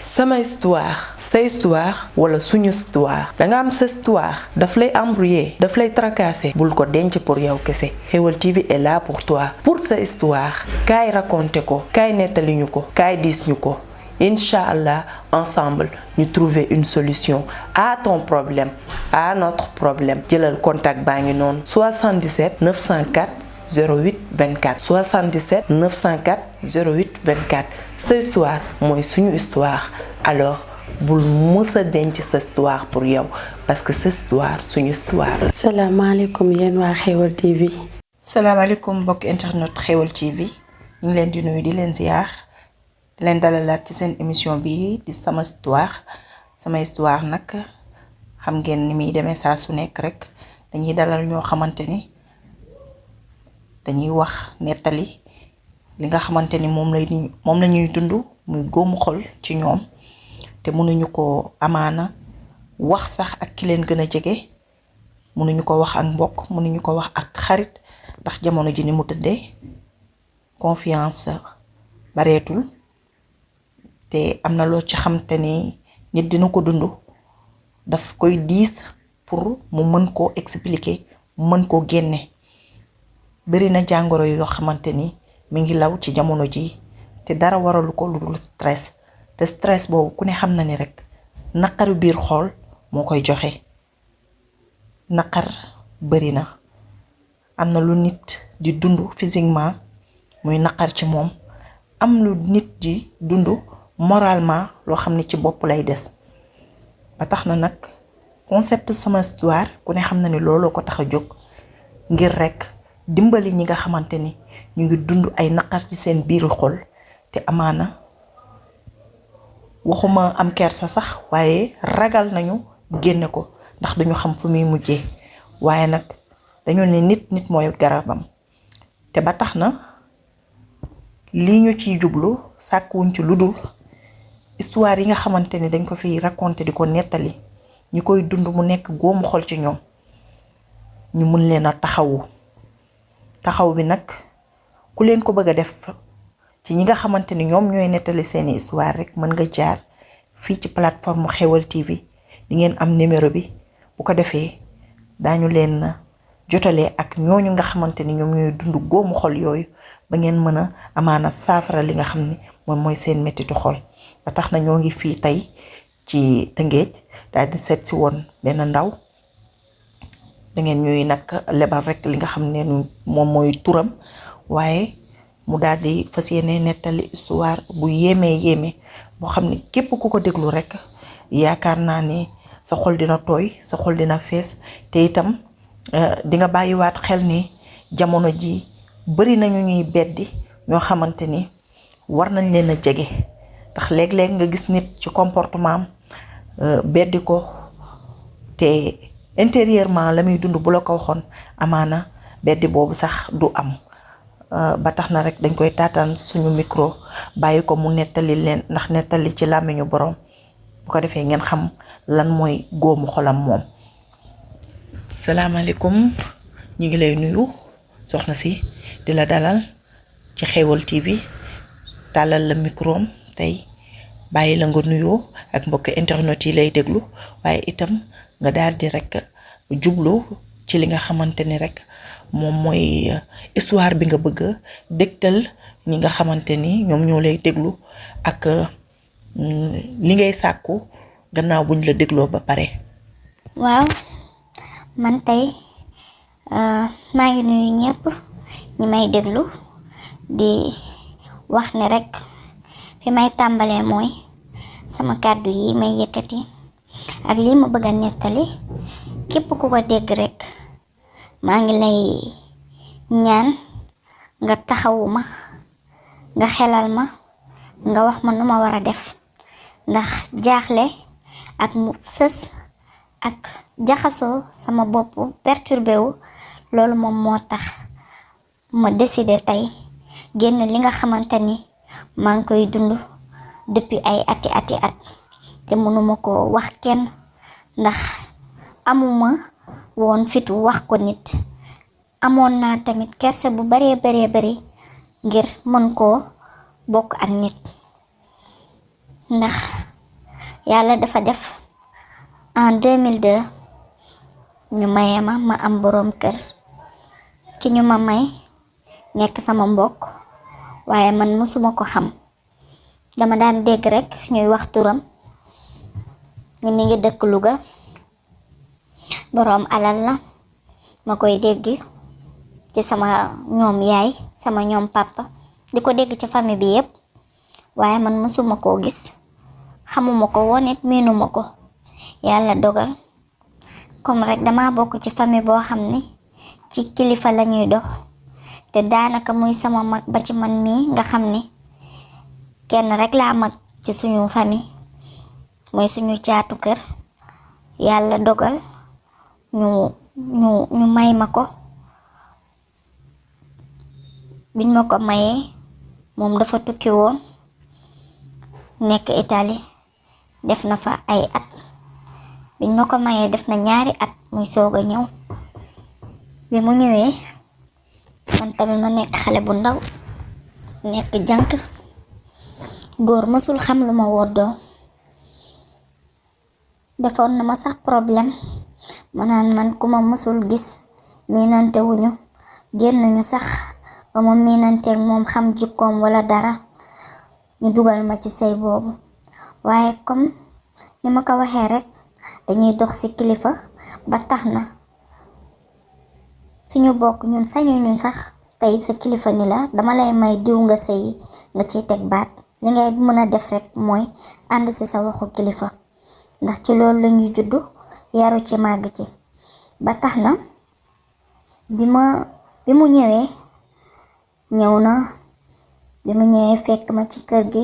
sama histoire sa histoire wala suñu histoire danga am sa histoire daf lay embrouiller daf lay tracasser bul ko denc pour yow kese Xeweul TV est là pour toi pour sa histoire kaay raconter ko kaay nettali ñu ko kaay diis ñu ko Inch'Allah ensemble ñu trouver une solution à ton problème à notre problème jëlal contact baa ngi noonu 77 904 08 24 77 904 08 24 sa histoire mooy suñu histoire alors bul mës a denc sa histoire pour yow parce que sa histoire suñu histoire. salaamaaleykum yéen waa Xeweul TV. salaamaaleykum mbokk internet Xeweul TV ñu ngi leen di nuyu di leen ziar di leen dalalaat ci seen émission bi di sama histoire nag xam ngeen ni muy demee saa su nekk rek dañuy dalal ñoo xamante ni dañuy wax nettali li nga xamante ni moom la ñuy dund muy góomu xol ci ñoom te mënuñu ko amaana wax sax ak ki leen gën a jege mënuñu ko wax ak mbokk mënuñu ko wax ak xarit ndax jamono ji ni mu tëddee confiance bareetul te am na loo ci xamante ni nit dina ko dund daf koy diis pour mu mën koo expliquer mën koo génne bari na jàngoro yoo xamante ni mi ngi law ci jamono ji te dara waralu ko lu dul stress te stress boobu ku ne xam na ni rek naqaru biir xool moo koy joxe naqar bari na am na lu nit di dund physiquement muy naqar ci moom am lu nit di dund moralement loo xam ne ci bopp lay des ba tax na nag concept sama histoire ku ne xam na ni looloo ko tax a jóg ngir rek dimbali ñi nga xamante ni ñu ngi dund ay naqar ci seen biiru xol te amaana waxuma am kersa sax waaye ragal nañu génne ko ndax duñu xam fu muy mujjee waaye nag dañu ne nit mooy garabam te ba tax na lii ñu ciy jublu sàkkuwuñ ci lu dul histoire yi nga xamante ni dañ ko fiy raconter di ko nettali ñu koy dund mu nekk góomu xol ci ñoom ñu mun leen a taxaw bi nag ku leen ko bëgg a def ci ñi nga xamante ni ñoom ñooy nettali seeni histoire rek mën nga jaar fii ci plateforme Xeweul TV di ngeen am numéro bi bu ko defee daañu leen jotalee ak ñooñu nga xamante ni ñoom ñooy dund góomu xol yooyu ba ngeen mën a amaana saafara li nga xam ni moom mooy seen mettitu xol ba tax na ñoo ngi fii tey ci Tëngéej daal di seet si woon benn ndaw dangeen ñuy nag lebal rek li nga xam ne moom mooy turam waaye mu daal di fas yéene nettali histoire bu yéeme boo xam ne képp ku ko déglu rek yaakaar naa ne sa xol dina tooy sa xol dina fees te itam di nga bàyyiwaat xel ni jamono ji bari nañu ñuy beddi ñoo xamante ni war nañ leen a jege ndax léeg-léeg nga gis nit ci comportement am beddi ko te intérieurement la muy dund bu la ko waxoon amaana beddi boobu sax du am ba tax na rek dañ koy taataan suñu micro bàyyi ko mu nettali leen ndax nettali ci làmmiñu borom bu ko defee ngeen xam lan mooy góomu xolam moom. salaamaaleykum ñu ngi lay nuyu soxna si di la dalal ci Xeweul TV tàllal la micro am tey bàyyi la nga nuyoo ak mbokk internet yi lay déglu waaye itam nga daal di rek jublu ci li nga xamante ni rek moom mooy histoire bi nga bëgg a dégtal ñi nga xamante ni ñoom ñoo lay déglu ak li ngay sàkku gannaaw buñ la dégloo ba pare. waaw man tey maa ngi nuyu ñëpp ñi may déglu di wax ne rek fi may tàmbalee mooy sama kàddu yi may yëkkati ak lii ma bëgg a nettali képp ku ko dégg rek maa ngi lay ñaan nga taxawuma nga xelal ma nga wax ma nu ma war a def ndax jaaxle ak mu sës ak jaxasoo sama bopp perturbé wu loolu moom moo tax ma décidé tey génn li nga xamante ni maa ngi koy dund depuis ay ati at te mënuma ko wax kenn ndax amuma woon fitu wax ko nit amoon naa tamit kerse bu bari ngir mën koo bokk ak nit ndax yàlla dafa def en 2002 ñu maye ma am boroom kër. ci ñu ma may nekk sama mbokk waaye man mësuma ko xam, dama daan dégg rekk ñuy wax turam ni mi ngi dëkk Louga, boroom alal la, ma koy dégg ci sama ñoom yaay sama ñoom papa di ko dégg ci famille bi yépp, waaye man mësuma koo gis, xamuma ko woon it miinuma ko. yàlla dogal comme rek dama bokk ci famille boo xam ni ci kilifa lañuy dox, te daanaka muy sama mag ba ci man mii nga xam ni kenn rek laa mag ci suñu famille mooy suñu caatu kër. yàlla dogal ñu may ma ko. biñ ma ko mayee moom dafa tukki woon nekk Italie, def na fa ay at. biñ ma ko mayee def na 2 at muy soog a ñëw. bi mu ñëwee man tamit ma nekk xale bu ndaw, nekk jànk, góor mësul xam lu ma woddoo. defoon na ma sax problème, ma naan man ku ma mësul gis, miinante wuñu, génnuñu sax ba ma miinanteeg moom xam jikkoom wala dara, ñu dugal ma ci sëy boobu. waaye comme ni ma ko waxee rek, dañuy dox ci kilifa ba tax na fi ñu bokk ñun sañuñu sax tey sa kilifa ni la dama lay may diw nga sëy nga ciy teg baat. li ngay mën a def rek mooy ànd ci sa waxu kilifa, ndax ci loolu lañuy juddu yaru ci màgg ci. ba tax na bi mu ñëwee ñëw na, bi mu ñëwee fekk ma ci kër gi,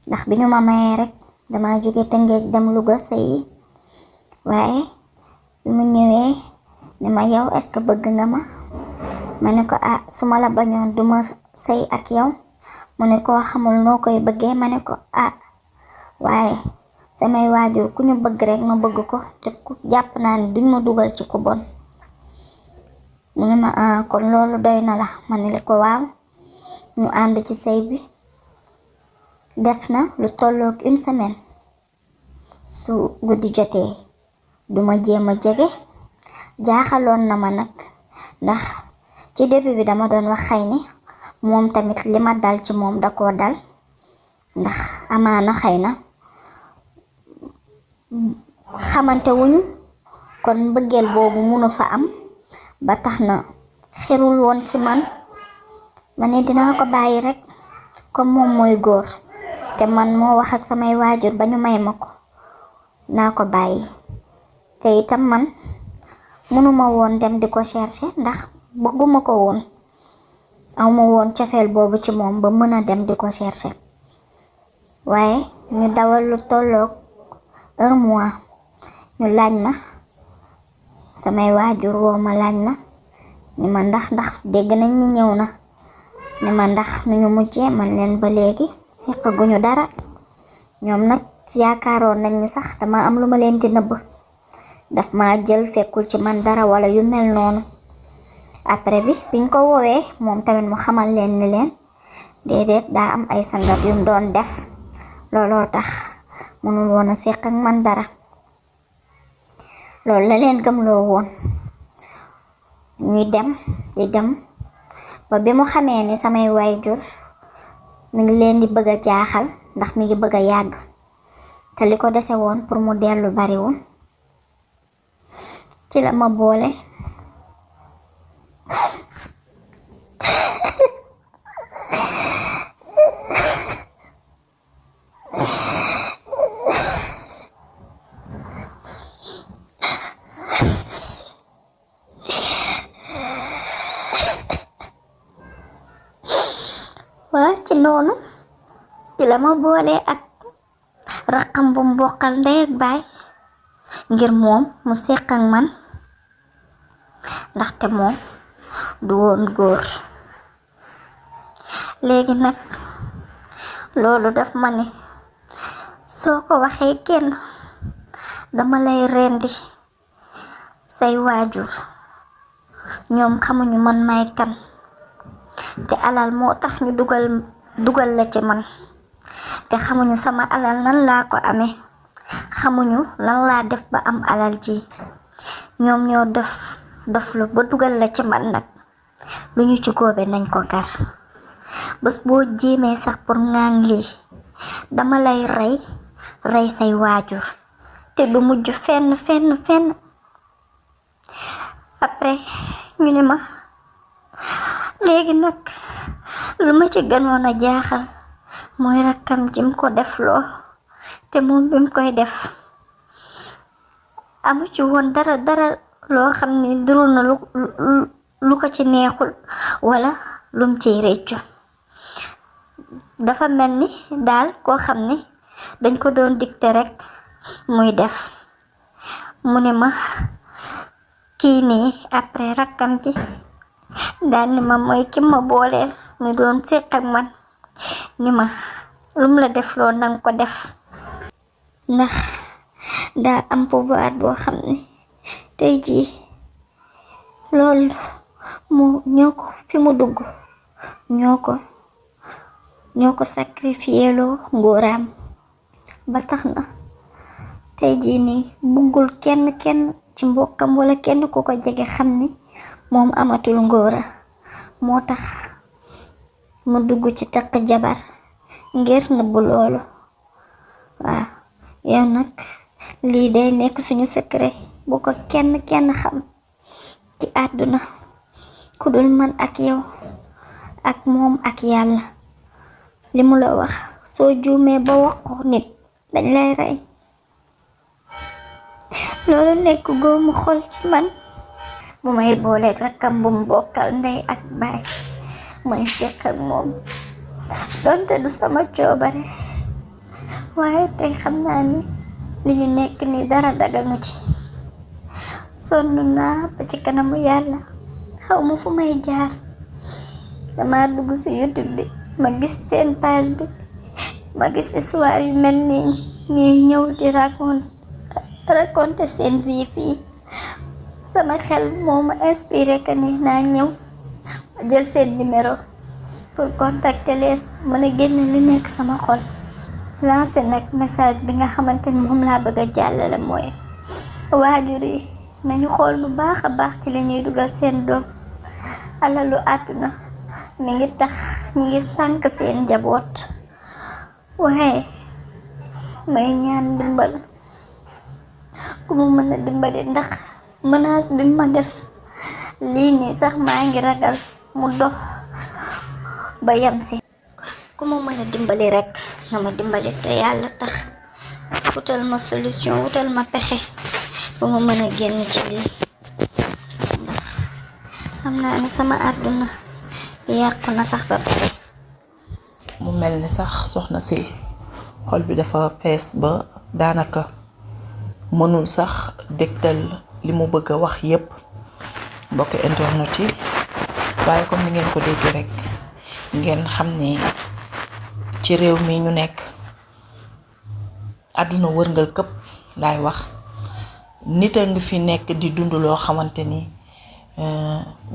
ndax bi ñu ma mayee rek dama jóge Tëngéej dem Louga sëyi. waaye bi mu ñëwee ni ma yow est-ce que bëgg nga ma? ma ne ko su ma la bañoon duma sëy ak yow. mu ne koo xamul noo koy bëggee. ma ne ko waaye samay waajur ku ñu bëgg rek ma bëgg ko, te ku jàpp naa ne duñ ma dugal ci ku bon. mu ne ma kon loolu doy na la. ma ne ko waaw. ñu ànd ci sëy bi def na lu tollook 1 semaine. su guddi jotee duma jéem a jege. jaaxaloon na ma nag, ndax ci début bi dama doon wax xëy ni moom tamit li ma dal ci moom da koo dal, ndax amaana xëy na xamante wuñu, kon mbëggeel boobu munu fa am, ba tax na xirul woon ci man. ma ne dinaa ko bàyyi rek comme moom mooy góor, te man moo wax ak samay waajur ba ñu may ma ko, naa ko bàyyi. te itam man mënuma woon dem di ko chercher ndax bëgguma ko woon, awma woon cofeel boobu ci moom ba mën a dem di ko chercher. waaye ñu dawal lu tollook 1 mois, ñu laaj ma, samay waajur woo ma laaj ma ni ma ndax dégg nañ ni ñëw na, ni ma ndax nu ñu mujjee. man leen ba léegi seqaguñu dara. ñoom nag yaakaaroon nañ ni sax dama am lu ma leen di nëbb, daf ma jël fekkul ci man dara wala yu mel noonu. après biñ ko woowee moom tamit mu xamal leen ni leen déedéet, daa am ay sangat yum doon def, looloo tax mënul woon a seq ak man dara. loolu la leen gëmloo woon. ñuy dem di dem ba bi mu xamee ni samay waajur mi ngi leen di bëgg a jaaxal, ndax mi ngi bëgg a yàgg, te li ko dese woon pour mu dellu bariwul, ci la ma boole ci noonu ci la ma boole ak raqam bu mu bokkal ndey ak baay, ngir moom mu seq ak man, ndaxte moom du woon góor. léegi nag loolu daf ma ni soo ko waxee kenn dama lay rendi. say waajur ñoom xamuñu man may kan, te alal moo tax ñu dugal la ci man, te xamuñu sama alal nan laa ko amee. xamuñu lan laa def ba am alal ji. ñoom ñoo def lu ba dugal la ci man nag. lu ñu ci góobe nañ ko gar. bés boo jéemee sax pour ŋaang lii dama lay rey say waajur te du mujj fenn. après ñu ne ma léegi nag lu ma ci gënoon a jaaxal mooy rakkam jim ko def loo te moom bim koy def amu ci woon dara loo xam ne duru na lu ko ci neexul wala lum ciy réccu. dafa mel ni daal koo xam ne dañ ko doon dicté rek muy def. mu ne ma kii nii après rakkam ji daal ni ma mooy ki ma booleel mi doon séq ak man ni ma lum la def loo nang ko def ndax daa am pouvoir boo xam ne tey jii loolu ñoo ko fi mu dugg ñoo ko sacrifié loo ngóoraam ba tax na tey jii nii buggul kenn ci mbokkam wala kenn ku ko jege xam ni moom amatul ngóora. moo tax mu dugg ci takk jabar ngir nëbbu loolu. waaw yow nag lii day nekk suñu secret bu ko kenn xam ci àdduna ku dul man ak yow ak moom ak yàlla. li mu la wax soo juumee ba wax ko nit dañ lay rey. loolu nekk góomu xol ci man. bu may booleeg rakkam bu mu bokkal ndey ak baay may séq ak moom donte du sama coobare waaye tey xam naa ni li ñu nekk ni dara daganu ci. sonn naa ba ci kanamu yàlla xaw ma fu may jaar. dama dugg ci YouTube bi ma gis seen page bi ma gis histoire yu mel nii ñuy ñëw di raconter seen vie fii. sama xel moo ma inspiré que ni naa ñëw ma jël seen numéro pour contacter leen mën a génne li nekk sama xol. lancé nag message bi nga xamante ni moom laa bëgg a jàllale mooy waajur yi nañu xool bu baax a baax ci li ñuy dugal seen doom. alalu àdduna mi ngi tax ñi ngi sànk seen njaboot. waaye may ñaan dimbal ku mu mën a dimbali ndax menace bi ma def lii nii sax maa ngi ragal mu dox ba yam si. ku mu mën a dimbali rek na ma dimbali te yàlla tax wutal ma solution wutal ma pexe bu ma mën a génn ci lii ndax xam naa ne sama àdduna yàqu na sax ba pare. mu mel ni sax soxna si xol bi dafa fees ba daanaka mënul sax dégtal li mu bëgg a wax yépp mbokk internet yi. waaye comme ni ngeen ko déggee rek ngeen xam ne ci réew mi ñu nekk àdduna wërngal këpp laay wax nit a ngi fi nekk di dund loo xamante ni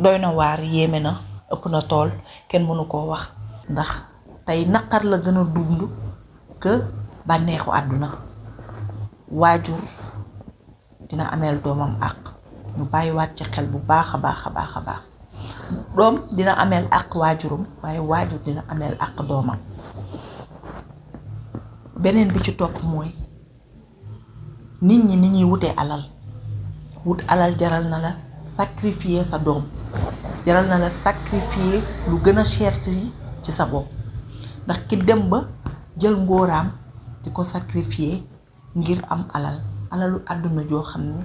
doy na waar yéeme na ëpp na tool kenn mënu koo wax ndax tey naqar la gën a dund que bànneexu àdduna. waajur dina ameel doomam àq ñu bàyyiwaat ci xel bu baax a baax. doom dina ameel àq waajurum waaye waajur dina ameel àq doomam. beneen bi ci topp mooy nit ñi ni ñuy wutee alal wut alal jaral na la sacrifier sa doom jaral na la sacrifier lu gën a cher ci sa bopp ndax ki dem ba jël ngóoraam di ko sacrifier ngir am alalu àdduna joo xam ne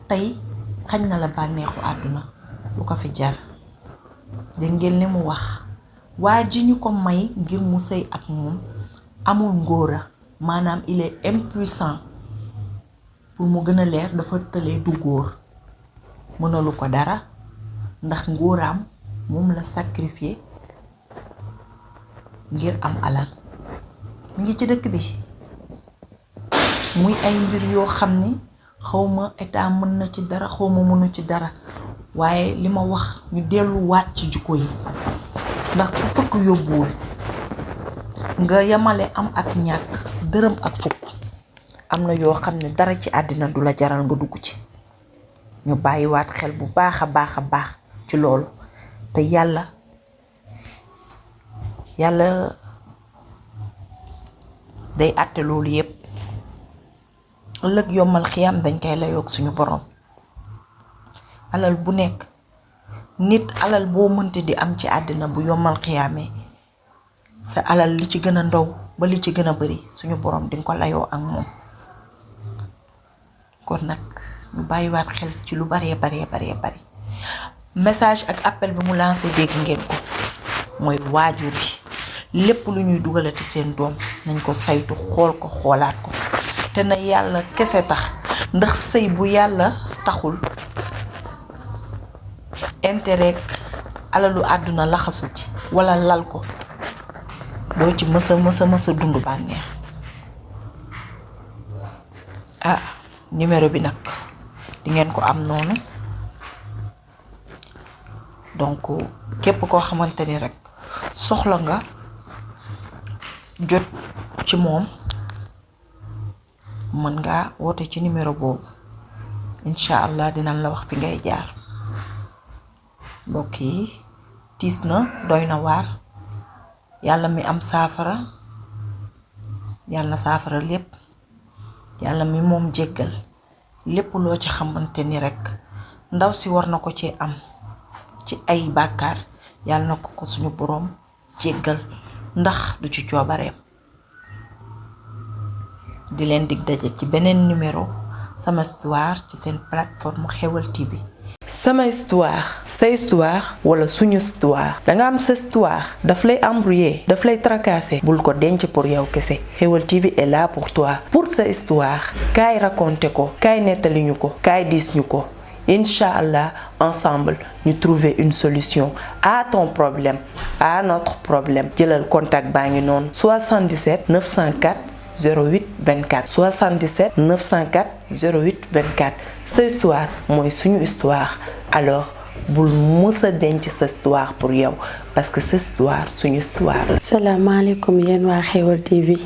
tey xañ na la bànneexu àdduna lu ko fi jar. dégg ngeen li mu wax waa ji ñu ko may ngir mu sëy ak moom amul ngóora maanaam il est impuissant. pour mu gën a leer dafa tëlee du góor mënalu ko dara ndax ngóoraam moom la sacrifier ngir am alal. mu ngi ci dëkk bi muy ay mbir yoo xam ni xawma état mën na ci dara xawma mënu ci dara waaye li ma wax ñu delluwaat ci jikko yi ndax ku fëkk yóbbuwul nga yamale am ak ñàkk dërëm ak fukk am na yoo xam ne dara ci àddina du la jaral nga dugg ci. ñu bàyyiwaat xel bu baax a baax ci loolu te yàlla day àtte loolu yépp ëllëg yombal xiyam dañ koy layoog suñu borom. alal bu nekk nit alal boo mënti di am ci àddina bu yombal xiyaamee sa alal li ci gën a ndaw ba li ci gën a bari suñu borom dinga ko layoo ak moom. kon nag ñu bàyyiwaat xel ci lu bari message ak appel bi mu lancé dégg ngeen ko mooy waajur yi lépp lu ñuy dugalati seen doom nañ ko saytu xool ko xoolaat ko te na yàlla kese tax ndax sëy bu yàlla taxul intérêt alalu àdduna laxasu ci wala lal ko doo ci mësa dund bànneex. numéro bi nag di ngeen ko am noonu donc képp koo xamante ni rek soxla nga jot ci moom mën nga woote ci numéro boobu incha allah dinañ la wax fi ngay jaar. mbokk yi tiis na doy na waar yàlla mi am saafara yàlla saafara lépp. yàlla mi moom jéggal lépp loo ci xamante ni rek ndaw si war na ko ci am ci ay bàkkaar yàlla na ko suñu boroom jéggal ndax du ci coobareem. di leen dig daje ci beneen numéro sama histoire ci seen plateforme Xeweul TV. sama histoire sa histoire wala suñu histoire danga am sa histoire daf lay embrouiller daf lay tracasser bul ko denc pour yow kese Xeweul TV est là pour toi pour sa histoire kaay raconter ko kaay nettali ñu ko kaay diis ñu ko incha allah ensemble ñu trouver une solution à ton problème à notre problème jëlal contact baa ngi noonu 77 904 08 24 77 904 08 24 sa histoire mooy suñu histoire alors bul mës a denc sa histoire pour yow parce que sa histoire suñu histoire. salaamaaleykum yéen waa Xeweul TV